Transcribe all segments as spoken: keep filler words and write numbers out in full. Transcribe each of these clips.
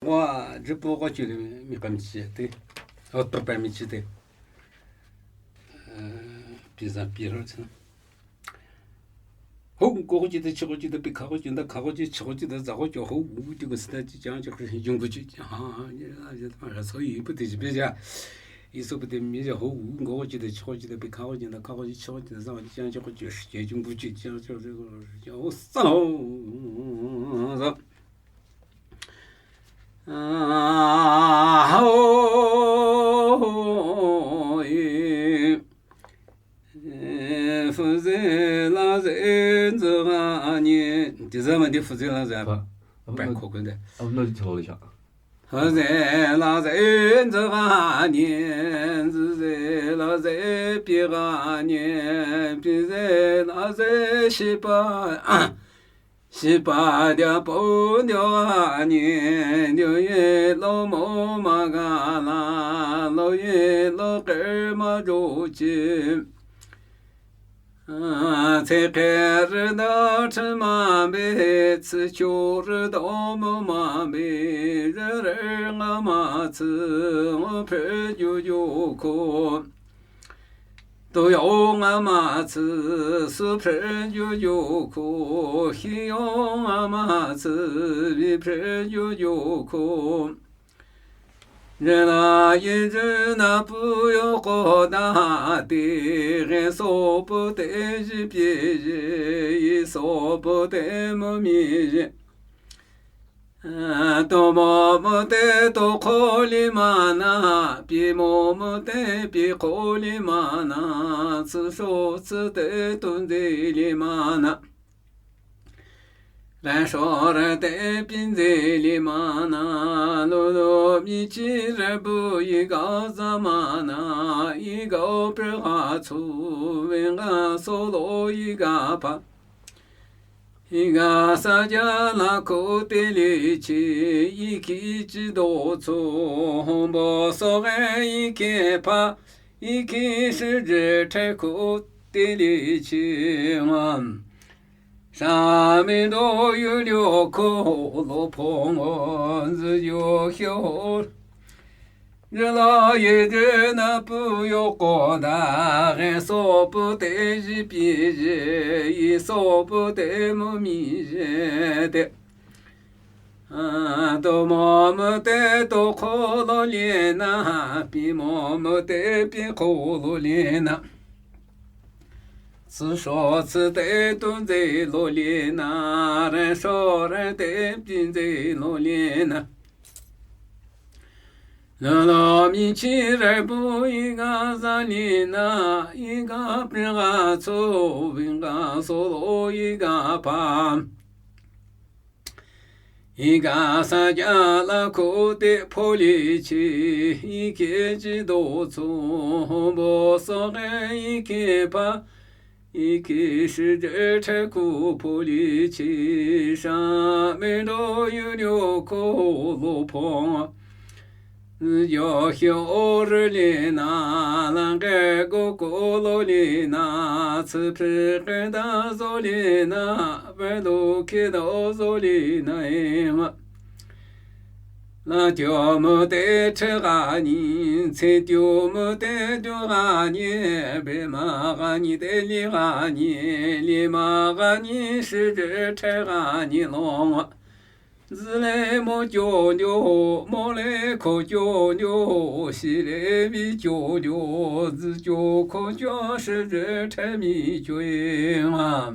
Wa, jipü ko chi le mi kam chi te. O to pa mi chi te. Pizza piro chi. Ho ko chi te, chi ko chi te, pi kha ko chi, nda kha ko chi, chi ko chi te, za ko chi, ho u chi ko sta chi, chang chi ko yung ko chi. Ha ha, ya ya, so yi pu te chi pe ja. Yi so pu te mi ja, ho u ko chi te, chi ko chi te, pi kha ko chi, nda kha ko chi, chi ko chi te, za ko chi, chang chi ko chi, ye yung ko chi, chang chi ko chi. O sa ho. Sa. Shipa dia po dio ani, dio ye lo mo ma ga la, lo ye lo ke ma jo chi. Tse ke re da che ma be, tse cho re do mo ma be, re re nga ma tse, ngo pe ju ju ko. Do yong a ma tse, su pre ju ju ko, hi yong a ma tse, bi pre ju ju ko. Ye la ye ju na pu yo ko da ti, ge so pu te ji pi ji, yi so pu te mo mi ji. To mo mo te to ko li ma na, pi mo mo te pi ko li ma na, tsu so tsu te tun de li ma na. Ran so re te pin de li ma na, lo lo mi chi re bu yi ga za ma na, yi ga pre ga tsu, wen ga so lo yi ga pa. Yi ga sa ja la ko te li chi, yi ki chi do tsu, hong bo so ge yi ke pa, yi ki shi je te ko te li chi, wan. Sha mi do yu liu ko lo phong o, zi yu hiu. Ye la ye je na pu yo ko da, ge so pu te ji pi ji, yi so pu te mo mi ji te. A, to mo mo te to ko lo li na, pi mo mo te pi ko lo li na. Tsu so tsu te tun ze lo li na, re so re te pin ze lo li na. Lo lo mi chi re bu yi ga za li na, yi ga pin ga tsu, win ga so lo yi ga pa. Yi ga sa ja la ko te po li chi, yi ke ji do tsu, bo so ge yi ke pa. Yi ki shi je te ku po li chi, sha mi do yu liu ko lo phong. Yo hiu o re li na, lan ge go ko lo li na, tsu pri ge da zo li na, ve lo ki do zo li na e ma. La tiu mo te che ga ni, tse tiu mo te tiu ga ni, be ma ga ni te li ga ni, li ma ga ni shi je che ga ni long. Zi le mo jiu jiu, mo le ko jiu jiu, shi le mi jiu jiu, zi jiu ko jiu shi je che mi jiu ma.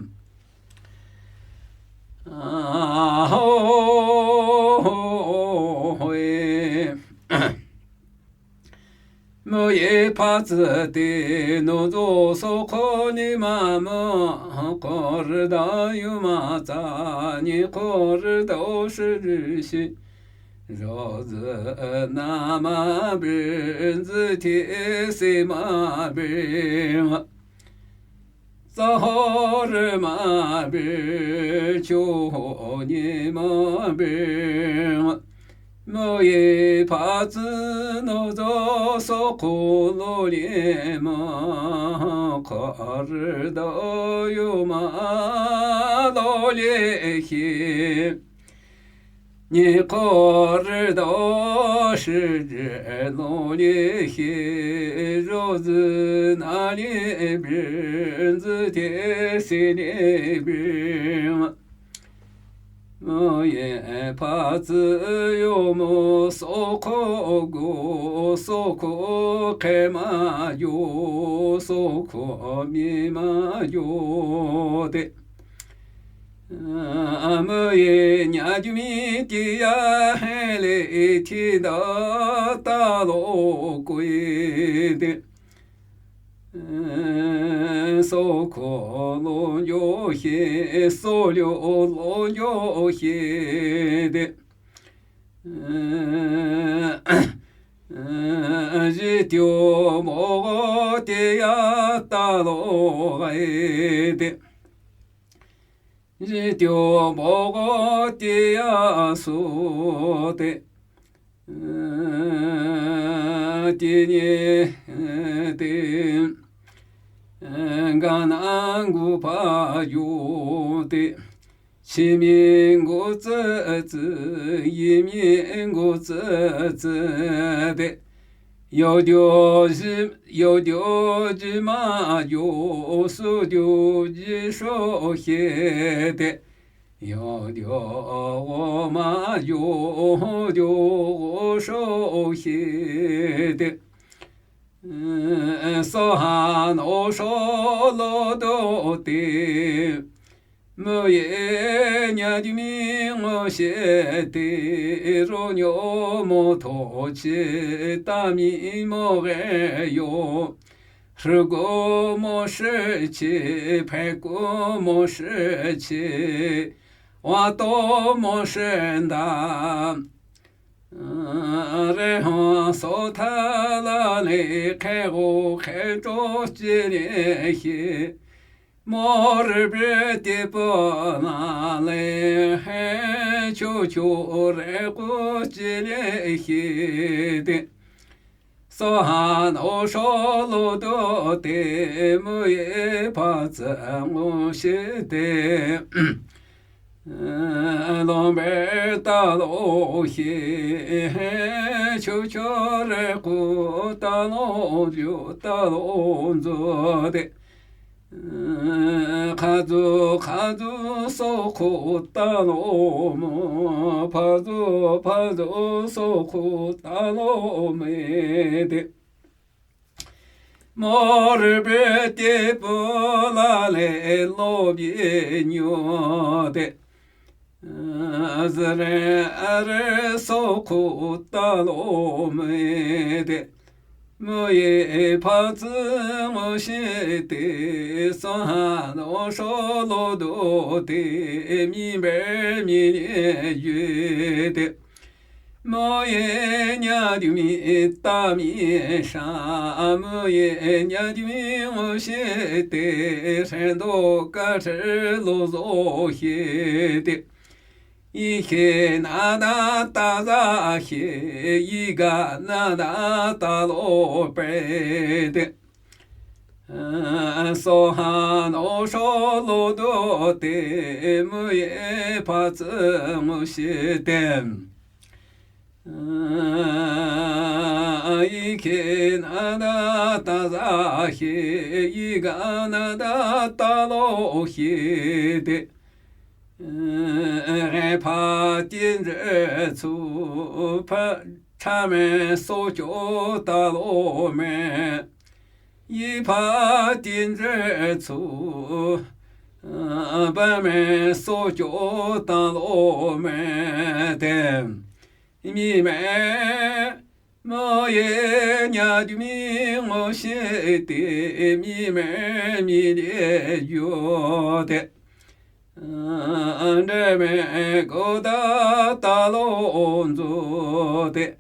Mo ye pa zi ti no zo so ko ni ma mo, ko ri da yu ma za ni ko ri da shi ri shi. Zo zi na ma bi zi ti si ma bi. Za ho re ma be, cho ho ni ma be. Mo ye pa zi no zo so ko lo li ma, ka re da yo ma lo li hi. Nyi khorü do shijü lo li hi, zho zü na li bri zü te si li bri. Mü ye pa zü yo mü so kho gu, so kho khe ma yo, so kho mi ma yo de. Mü ye nya ju mi ti ya he le ti da ta lo kui de. So kho lo yo he, so lo lo yo he de. Ji tio mo go ti ya ta lo gai de. Ji tio mo go ti ya su te. Ti ni te. Ga na gu pa yo te. Chi mi gu zi zi, yi mi gu zi zi te. Yo dio ji, yo dio ji ma yo, su dio ji sho he te. Yo dio wo ma yo, ho dio wo sho he te. So han o sho lo do te. Mü ye nya ju mi ngo she te, ro nyo mo tho chi, ta mi mo ge yo. Hrü gu mo shi chi, phe gu mo shi chi, wa to mo shi nda. Re hon so tha la le khe gu khe cho chi le hi. Mor bri ti po na le he chu chu re ku chi le hi de. So han o sho lo do te, mü ye pa zi ngo shi te. Long be ta lo hi, he chu cho re ku ta lo ju ta lo zu de. Kha zu, kha zu, so khu ta lo mü, pha zu, pha zu, so khu ta lo mü de. Mor bri ti po la le lo bi nyo de. Zre are so khu ta lo mü de. Mü ye pa zi mü shi te, so han o sho lo do te, mi be mi le yue de. Mü ye nya ju mi ta mi sha, mü ye nya ju mi mü shi te, shen do ka che lo zo he de. Yi he na da ta za he, yi ga na da ta lo pe de. So han o sho lo do te, mü ye pa zi mü shi te. Yi he na da ta za he, yi ga na da ta lo he de. Re pa tin re chu, pa cha me so cho ta lo me. Yi pa tin re chu, ba me so cho ta lo me de. Mi me, mü ye nya ju mi mü shi te, mi me mi le yo de. Nde me gu da ta lo nzu de.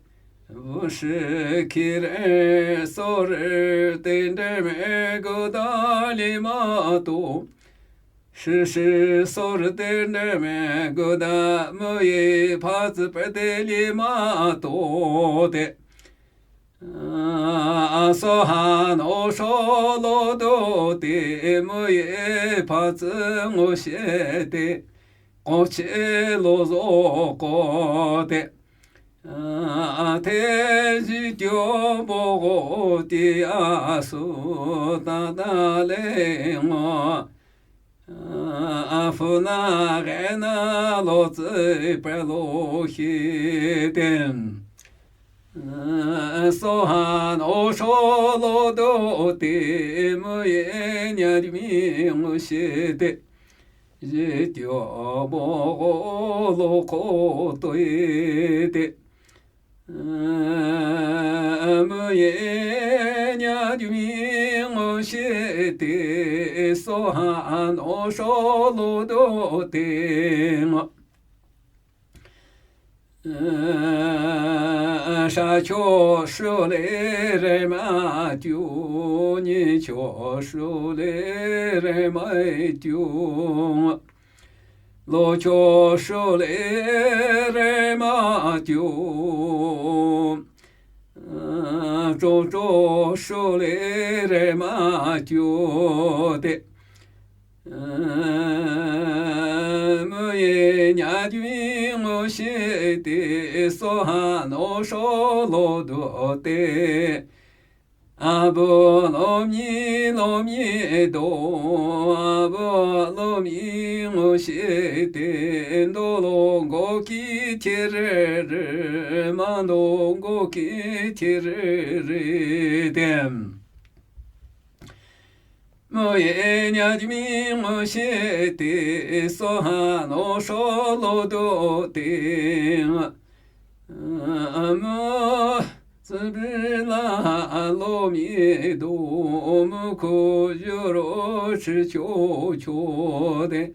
Wu shi ki re so re te nde me gu da li ma to. Shi shi so re te nde me gu da mü ye pa zi pe de li ma to de. So han o sho lo do te, mü ye pa zi ngo she te. k'ochi lo zo k'o te. Athezityo bogo ti asu tata le ngo. Afuna gena lo tsi pe lo hi te. Sohan o sho lo do te, müye nya mi ngo shi te. Zityo bogo lo ko toi te. Müye nya mi ngo shi te, sohan o sho lo do te. Shacho shule re ma tyo, nyicho shule re ma tyo, locho shule re ma tyo, chocho shule re ma tyo te. Müye nya mi ngo shi te, sohan o sho lo do te. Abu lo mi lo mi do, abu lo mi ngo shi te, do lo ngo ki ti re re, ma do ngo ki ti re re te. Müye nya mi ngo shi te, sohan o sho lo do te. Mü zibri la lo mi do, mü ko yo ro chi cho cho te.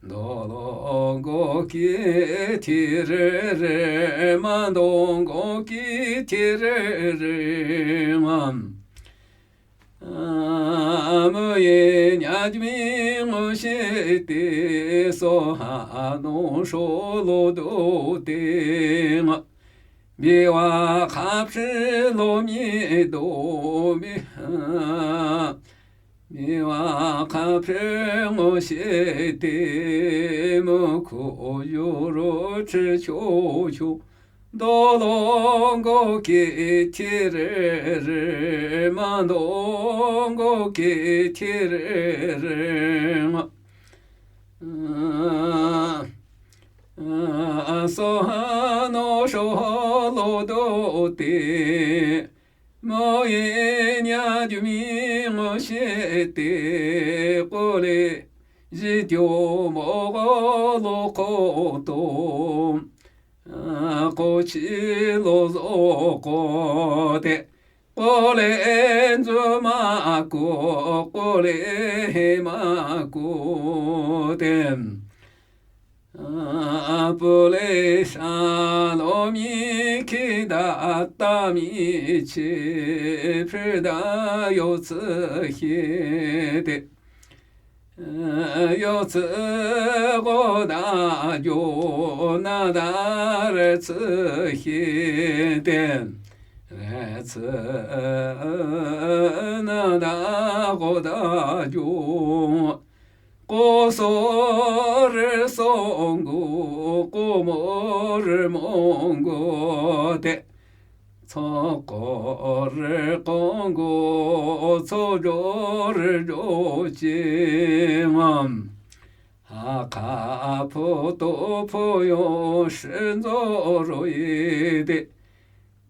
Do lo ngo ki ti re re, ma do ngo ki ti re re ma. Müye nya mi ngo shi te, sohan o sho lo do te. Biwa khapri lo mi do mi. Biwa khapri ngo shi te, mü ko yo ro chi cho cho. Do lo ngo ki ti re re, ma do ngo ki ti re re ma. Sohan o sho lo do te. Müye nya mi ngo shi te, kole zityo bogo lo ko to. K'ochi lo zo k'o te, k'ole nzu ma k'o, k'ole he ma k'o te. Pule sha lo mi ki da ta mi chi, pri da yo tsi hi te. Yo tsi go da jo, na da re tsi hi te. Re tsi, na da go da jo. K'o so re so ngo, k'o mo re mo ngo te. Tso k'o re k'o ngo, tso jo re jo chi ngam. Ha kha pho to pho yo shin zo ro yi te.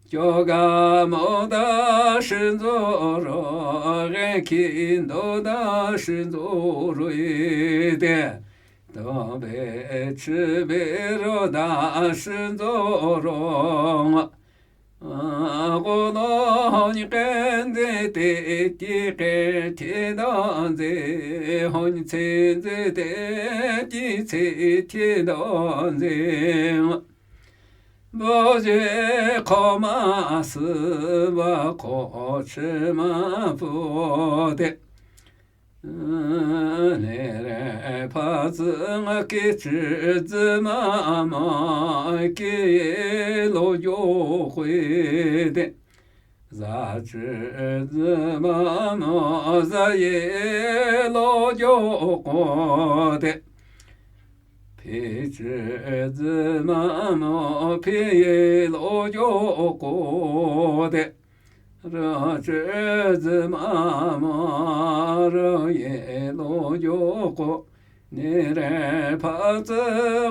Kyo ga mo da shin zo ro, gen ki ndo da shin zo ro yi te. Do be chi be ro da shin zo ro. K'o lo hon k'en ze te ti k'e ti da ze, hon tse ze te ti tse ti da ze. Bo ze k'o ma si ba k'o chi ma pu te. Ne re pa zi nga ki chi zi ma ma ki ye lo yo hui te. Za chi zi ma ma za ye lo yo ko te. Te chü zü ma mo phi ye lo jo ko de. Ra chü zü ma mo ra ye lo jo ko. Ni re pha zü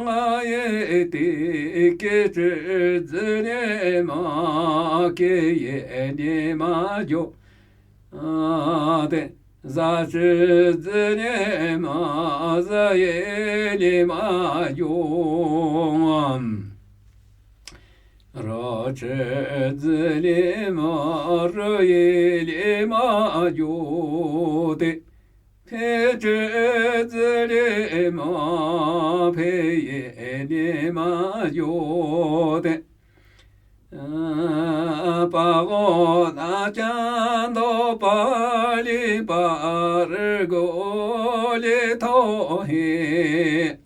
nga ye ti ke chü zü ni ma ke ye ni ma jo. A de, za chü zü ni ma, za ye ni ma jo. Ra chü zü ni ma, ra ye ni ma jo de. Phe chü zü ni ma, phe ye ni ma jo de. Pa go na cha do pa li pa re go li tho he.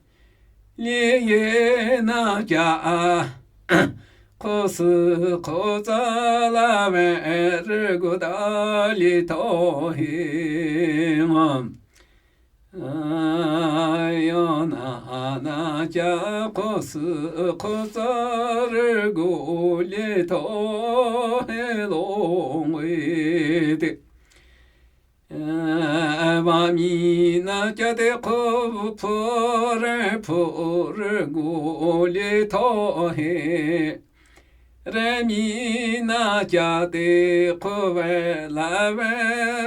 Li ye na cha ko su ko za la ve re go da li tho he. Yo na na cha ko su ko za re go li tho he lo ngui de. Ba mi na cha de ko pu re pu re go li tho he. Re mi na cha de ko ve la ve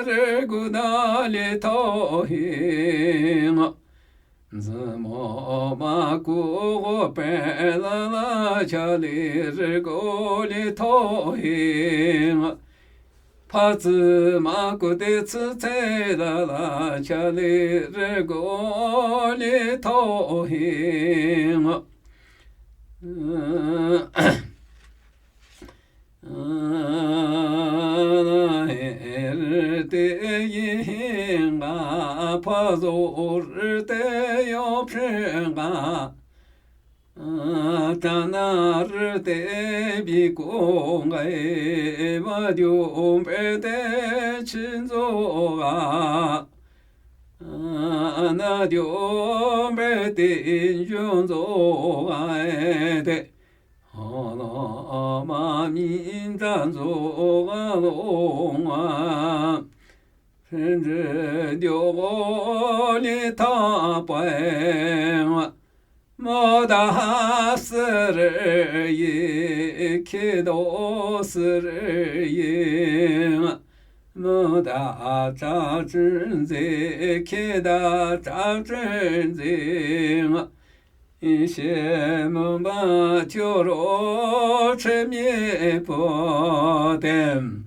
re go da li tho he. Zü mo ma ku go pe la la cha li re go li tho he. Pa zü ma ku de zü ce la la cha li re go li tho he. Te yinga pa zo te yo phenga. Tana te bi ko ngai ba dio pe te chin zo ga. Na dio pe te in zo ga te. Ho lo ma mi zan zo ga lo nga. Phen zhe dio go li ta pai nga. Mo da ha se re ye, ke do se re ye nga. Mo da cha chen ze, ke da cha chen ze nga. Ishe mumba choro chemye potem.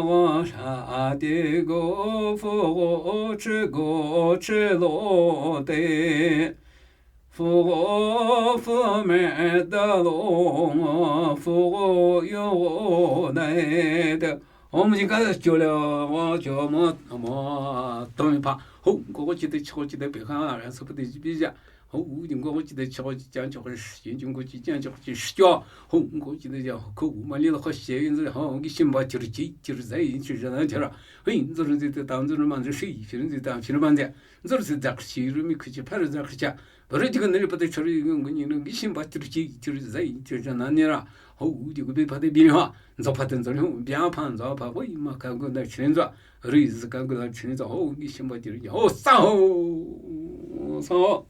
Wa sha ti go fu go che go che lo te. Fu go fu me da lo ngo fu go yo go dai te. Om ji ka cho le wa cho mo mo to mi pa. Ho ngo chi te cho chi te pe kha ra sa pa te ji bi ja. Ho u ji ngo chi te cho chi jan cho shi ji ngo chi jan cho chi shi cho. Ho ngo chi te ja ho ko ma li lo kho she yin zi ho gi shin ba chi ri chi chi ri zai yin chi ja na chi ra. Ho yin zi ri zi te ta zi ri ma zi shi shi ri zi ta shi ri ma zi. Zi ri zi za chi ri mi khu chi pa ri za chi cha. Ba ri ji ka ni ri pa te cho ri ngo ni gi shin ba chi ri chi chi ri zai yin chi ja na ni ra. Ho u ji gu bi pa te bi ni ha. Nzo pa te nzo ni ho bia pa nzo pa ho i ma ka gu da chi ri nzo. Ri zi ka gu da chi ri nzo ho gi shin ba chi ri ho sa ho. Sa ho.